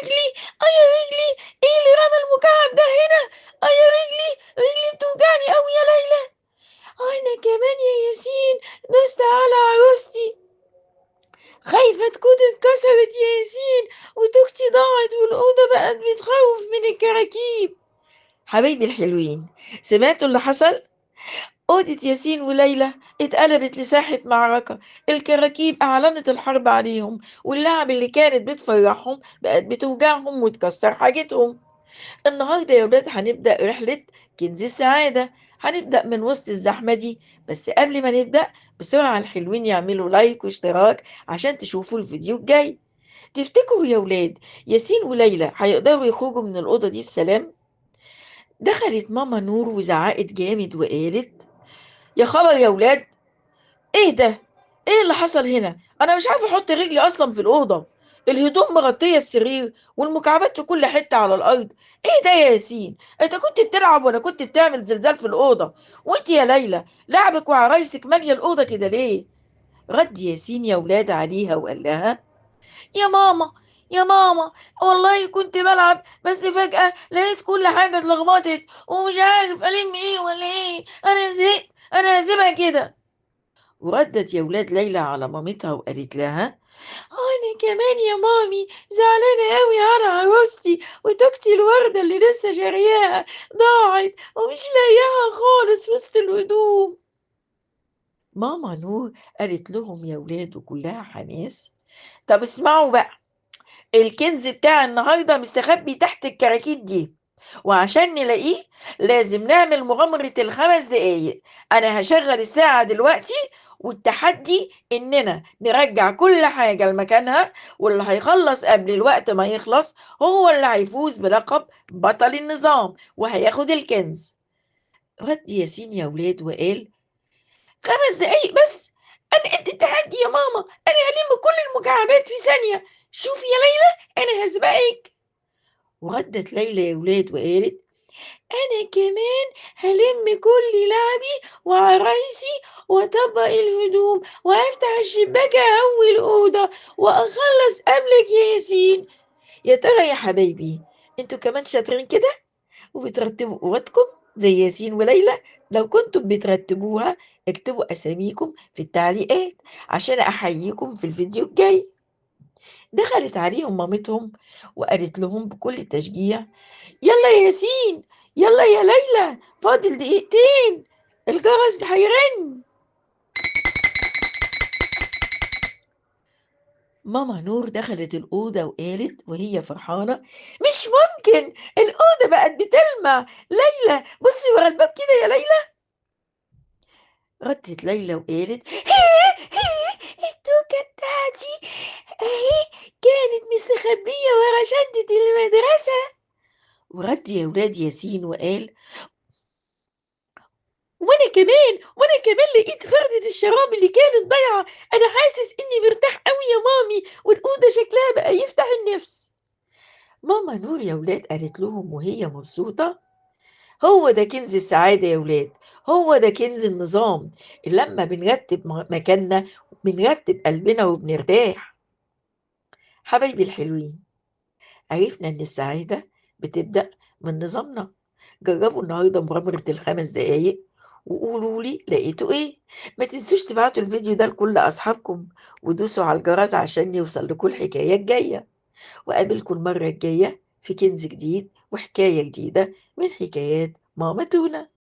رجلي، آه يا رجلي، إيه اللي رمى المكعب ده هنا؟ آه يا رجلي، رجلي بتوجعني أوي يا ليلى. أنا كمان يا ياسين دوست على عروستي، خايفة تكون اتكسرت يا ياسين وتوكتي ضاعت والأوضة بقت بتخوف من الكراكيب. حبايبي الحلوين، سمعتوا اللي حصل؟ أوضة ياسين وليلى اتقلبت لساحة معركة، الكراكيب أعلنت الحرب عليهم، واللعب اللي كانت بتفرحهم بقت بتوجعهم وتكسر حاجتهم. النهاردة يا ولاد هنبدأ رحلة كنز السعادة، هنبدأ من وسط الزحمة دي، بس قبل ما نبدأ بسرعة الحلوين يعملوا لايك واشتراك عشان تشوفوا الفيديو الجاي. تفتكروا يا ولاد ياسين وليلى هيقدروا يخرجوا من الأوضة دي بسلام؟ دخلت ماما نور وزعقت جامد وقالت: يا خبر يا ولاد، ايه ده؟ ايه اللي حصل هنا؟ انا مش عارفه احط رجلي اصلا في الاوضه، الهدوم مغطيه السرير والمكعبات في كل حته على الارض. ايه ده يا ياسين؟ انت كنت بتلعب ولا كنت بتعمل زلزال في الاوضه؟ وانت يا ليلى لعبك وعرايسك ماليه الاوضه كده ليه؟ رد ياسين يا ولاد عليها وقال لها: يا ماما يا ماما، والله كنت بلعب بس فجأة لقيت كل حاجة اتلخبطت ومش عارف ألم ايه ولا ايه، أنا زهقت، أنا هسيبها كده. وردت يا ولاد ليلى على مامتها وقالت لها: أنا كمان يا مامي زعلانة أوي على عروستي وتوكتي الوردة اللي لسه شارياها ضاعت ومش لاقياها خالص وسط الهدوم. ماما نور قالت لهم يا ولاد وكلها حماس: طب اسمعوا بقى، الكنز بتاع النهاردة مستخبي تحت الكراكيب دي، وعشان نلاقيه لازم نعمل مغامرة ال5 دقايق. أنا هشغل الساعة دلوقتي، والتحدي إننا نرجع كل حاجة لمكانها، واللي هيخلص قبل الوقت ما يخلص هو اللي هيفوز بلقب بطل النظام وهياخد الكنز. رد ياسين يا ولاد وقال: 5 دقايق بس، أنا قد التحدي يا ماما، أنا هلم كل المكعبات في ثانية، شوفي يا ليلى أنا هسبقك. وردت ليلى يا ولاد وقالت: أنا كمان هلم كل لعبي وعرايسي وأطبق الهدوم وأفتح الشباك أهوي الأوضة وأخلص قبلك يا ياسين. يا ترى يا حبايبي انتوا كمان شاطرين كده وبترتبوا أوضتكم زي ياسين وليلى؟ لو كنتم بترتبوها اكتبوا أساميكم في التعليقات عشان أحييكم في الفيديو الجاي. دخلت عليهم مامتهم وقالت لهم بكل تشجيع: يلا يا ياسين، يلا يا ليلى، فاضل دقيقتين، الجرس هيرن. ماما نور دخلت الأوضة وقالت وهي فرحانة: مش ممكن، الأوضة بقت بتلمع، ليلى بصي ورا الباب كده يا ليلى. ردت ليلى وقالت: هي التوكة بتاعتي اهي كانت مستخبية ورا شنطة المدرسة. ورد يا ولاد ياسين وقال: وانا كمان لقيت فردة الشراب اللي كانت ضايعة، انا حاسس اني مرتاح قوي يا مامي، والأوضة شكلها بقى يفتح النفس. ماما نور يا ولاد قالت لهم وهي مبسوطة: هو ده كنز السعادة يا ولاد، هو ده كنز النظام، لما بنرتب مكاننا بنرتب قلبنا وبنرتاح. حبايبي الحلوين، عرفنا ان السعادة بتبدأ من نظامنا. جربوا النهاردة مغامرة ال5 دقايق وقولوا لي لقيتوا ايه. ما تنسوش تبعتوا الفيديو ده لكل اصحابكم ودوسوا على الجرس عشان يوصل لكم الحكاية الجاية. وقابلكم المرة الجاية في كنز جديد وحكاية جديدة من حكايات ماما تونة.